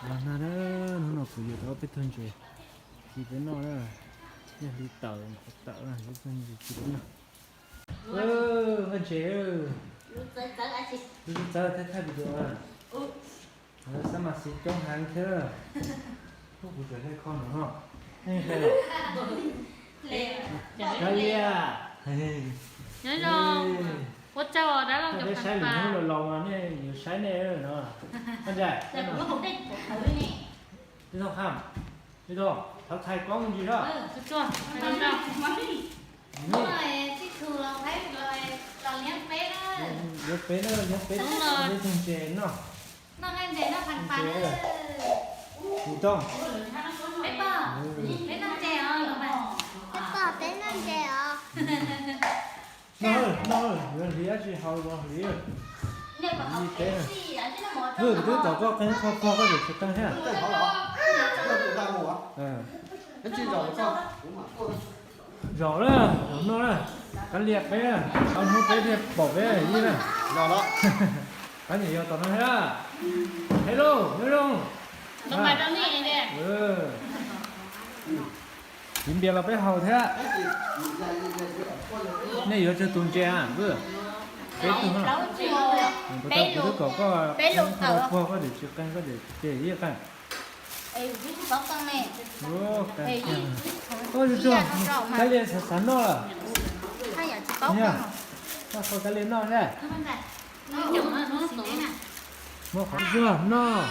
Los nag na, hnub no kuv yuav tau peb tug ntses ci peb noj na. Yog hli tawm, qhuav tawm na, peb tug ntses ci peb noj. Nqaij ntses, lub txawv thiab thaij video na. Xab mas xis coob heev thiab. Kuv tseem hais kho no no. Kav liam. Nyob zoo, ua tsaug dab laug cov peb saib lwm hnub los los nej yuav saib nej no. Koj ntsa, Ib tug qham, ib tug thov txhais koob ntsis na. Yuav peb na, yuav peb, peb tug ntses noj. Noj nqaij ntses noj fas fas. Kuv tau. Peb pog, peb noj ntses os. Peb pog, peb noj ntses os. Noj, noj, yuav hliv dab tsi haus los hliv. Li peb na. Vwj, kuv twb tom koj qeej qhov pog koj tseem tsis qeej thiab. Zaum na, zaum noj na, kav liam peb na, tau hnub peb thiaj pom peb ib na. Qab niam yog tom no thiab. Hello, nyob zoo. Tiv npias los peb haus thiab. Nej yuav tsawg tus ntses a? Peb tug. Kuv twb kom koj qeej qhov pog koj tseem tsis qeej, koj tseem ces ib qeej. Kav liam xav xav noj lawm. Noj, kav liam noj thiab. Muab qhov zuag noj.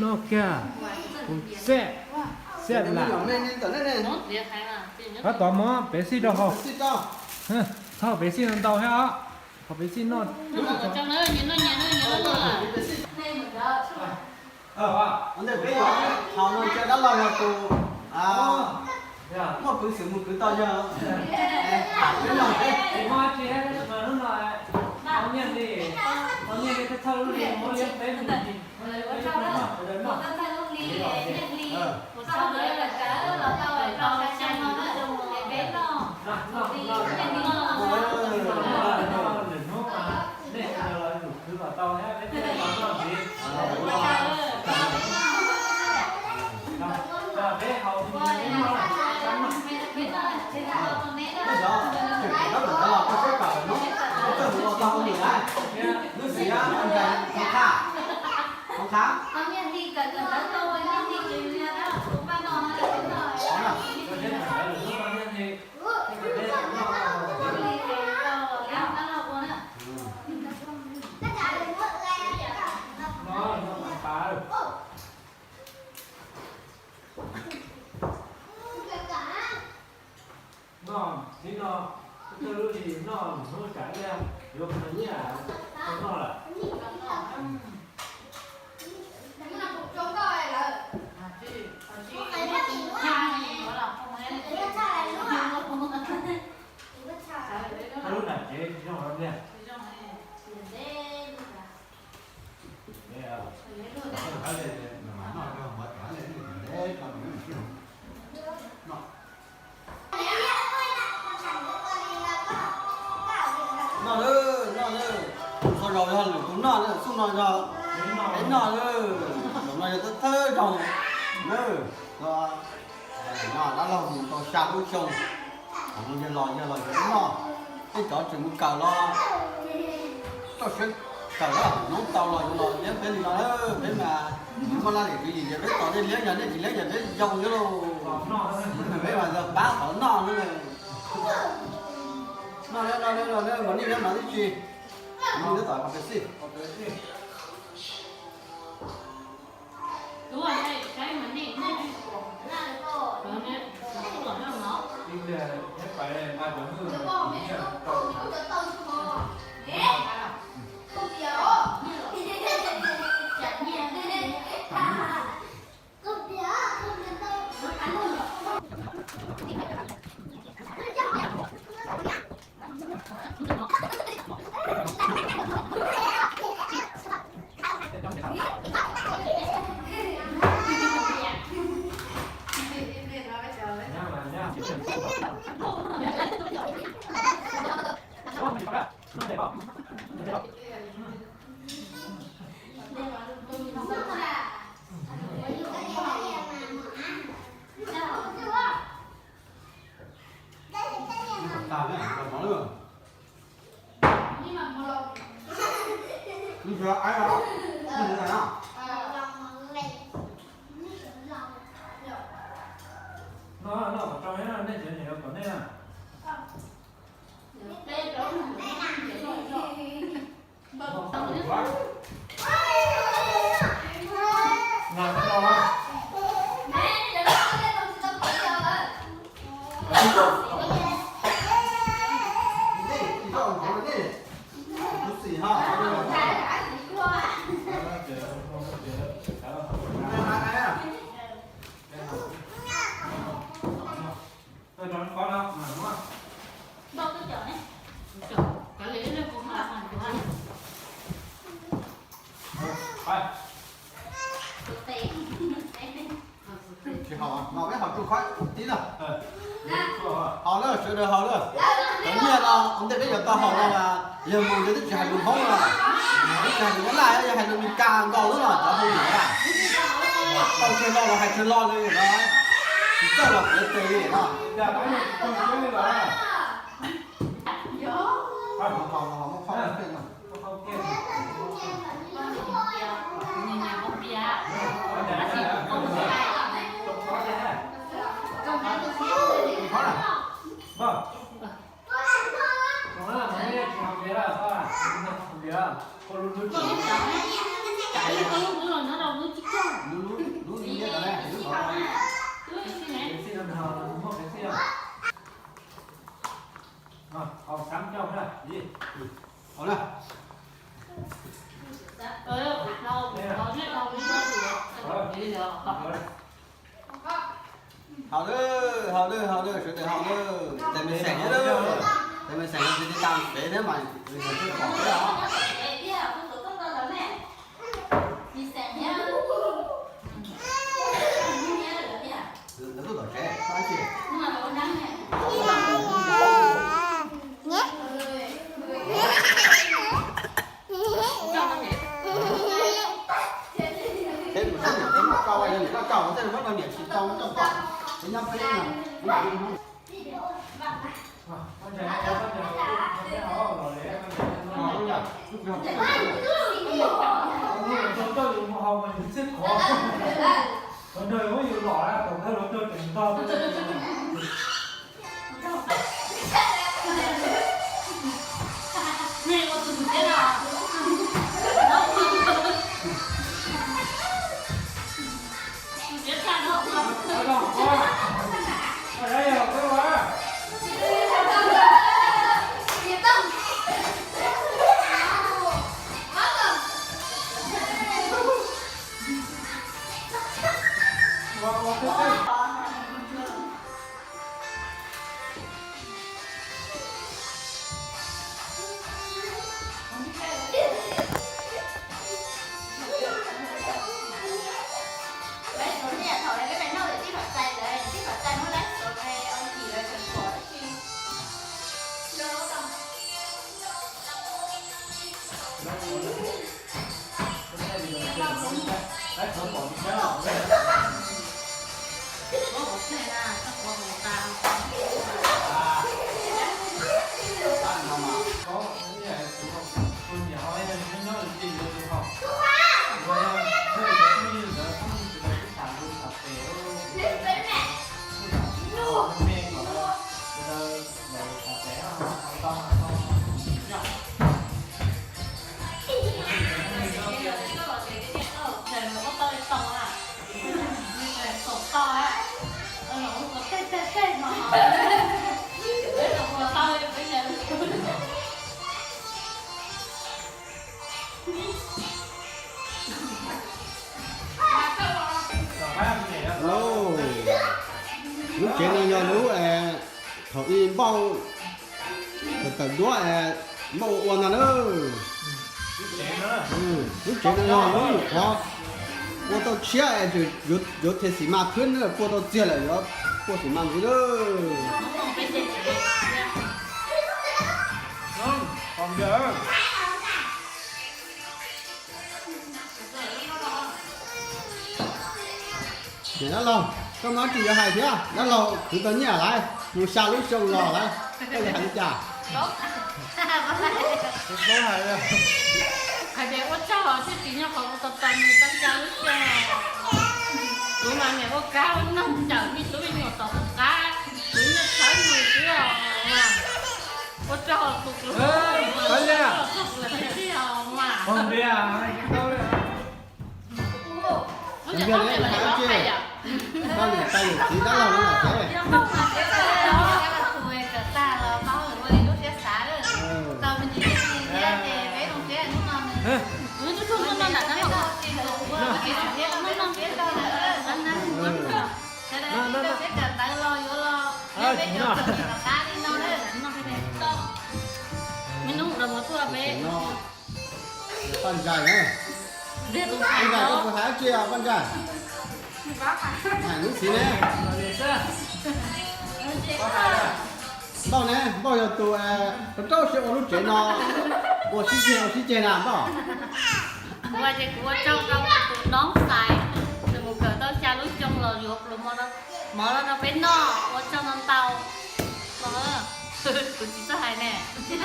Noj kiag, kuv xeb, xeb lam. Qhov tod muab pev xij rau hauv. Thauj pev xij ntau thiab os. Qhov pev xij noj. Ntawm peb yog qhov no cia dab laug yog tus muaj peev xwm mus kwv tau yawg. Nej sawv daws los mus khwv kom tau thiab peb thiaj tau noj ntxiv. Peb haus noj na, koj noj. Koj tseem kawm ntawv los koj seb kom lawm hnub koj txawj mus ua tau ua num na. Lub xim na, Hmoob Qhab, Hmoob Qhab. Noj txiv no, koj lub hlis noj hnub tsam ib yuav nyiaj tau noj lawm. Koj lub nram tsev tsis zoo los tiag. Noj lawm, noj lawm. Txhua zaus yog lwm tus noj na, xub no yog peb noj lawm. Zaum no yog thawj zaug na. Noj, dab laug mus tau xya lub xyoo, yawg los yawg los yuav noj. Tej cov tseem mus kawm los txoj siab kawm, hnub tau los yuav los liab peb li no. Peb mas muaj laj lim kwv yim ces peb tos nej liab, yog nej tsis liab ces peb yoo xwb lauj. Peb mas pab qhov noj xwb. Noj, noj, noj, noj, noj, nej nyob no twb tsis, nej twb tom qhov pes xij. No, no, qhov rooj nej cov niam yuav kom nej na. Tsis haus, no peb haus tsuj khab tib na. Haus lawm, sawv daws haus lawm. Cov nyiaj no ua ntej peb yuav tau haus no mas yawg mus yawg twb tsis hais lus Hmoob lawm, twb tsis hais lus Nyab Laj, yog hais lus Meskas nkaus xwb no cov Hmoob lawm. Tau tsawg lo los hais tsawg lo li no, tsis txawj los piav tes li no. Haus lawm, haus lawm, haus lawm, sawv daws haus lawm. Tes me xeem thiab lawm, tes me xeem no tsis tau pem thiab mas yog twb pom thiab os. Lawv tuaj tom tsev, koj dab tsi? Peb mus sab niam peb mus rau, yog niam koj rau, tej muab rau niam tsis tau muab rau koj. Peb nyob peb no. Lub tsev no yog lub thaum ub npauj tawm duab npauj ua ua no na. Lub tsev no yog lub nyuam qhuav ua tau tshiab es yuav thiaj xim mas khwb na, puag tau txiag lawm yuav puag xim mas ntxiv na. Niam dab laug, koj muaj dab tsi yuav hais thiab? Dab laug khwv tau nyiaj lawm, mus xya lub xyoo los lawm, koj yuav hais li cas? Hais tias ua Tsaug os, thiaj tsis nyob qhov kuv tos tos nws tau xya lub xyoo. Kuv mas niam ua kab ua noog cawm me tub me nyuam tom tus qab, kuv nyob txhawb nws xwb os. Ua tsaug tus hlub, ua tsaug tus hlub tiag tiag os mas. Lub niag qhov no ces koj lwm tais lwm txiv dab laug no lawm ces. Yog koj mas siab tag, koj tus kawm tag los paub lawm ua li lub siab xav lawm. Tau me ntsis thiab ces peb zoo siab hnub no nws, lub hnub no nram no los, peb zoo siab rau nws. Sawv daws tsis tau siab kawm ntawv los yuav los, peb cov txiv tom qab li no lawm. Me nub los mus tuaj peb. Paj Ntsais na. Paj Ntsais, koj puas hais dab tsi os Paj Ntsais? Hais lub txiv ne. Npauj ne, Npauj yog tus rau rau siab ua lub tsev no, ua sib ceg ua sib ceg na Npauj. Kuv ces kuv ua tsaug rau kuv tus noob Xais, nws mus kawm tau xya lub xyoo los yuav pluas mov rau peb noj, ua tsaug ntau ntau. Kuv tsis txawj hais ne. Lawv tsis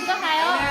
txawj hais os.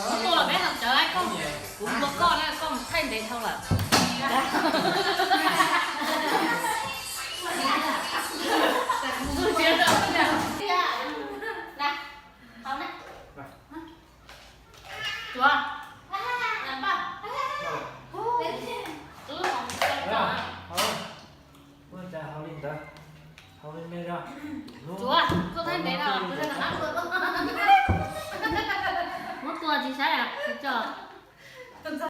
Kuv tuaj los peb los cawv, kuv ua koj na, koj mus thaij ntev dhau lawm. Tuav. Tuav, koj thaij ntev no.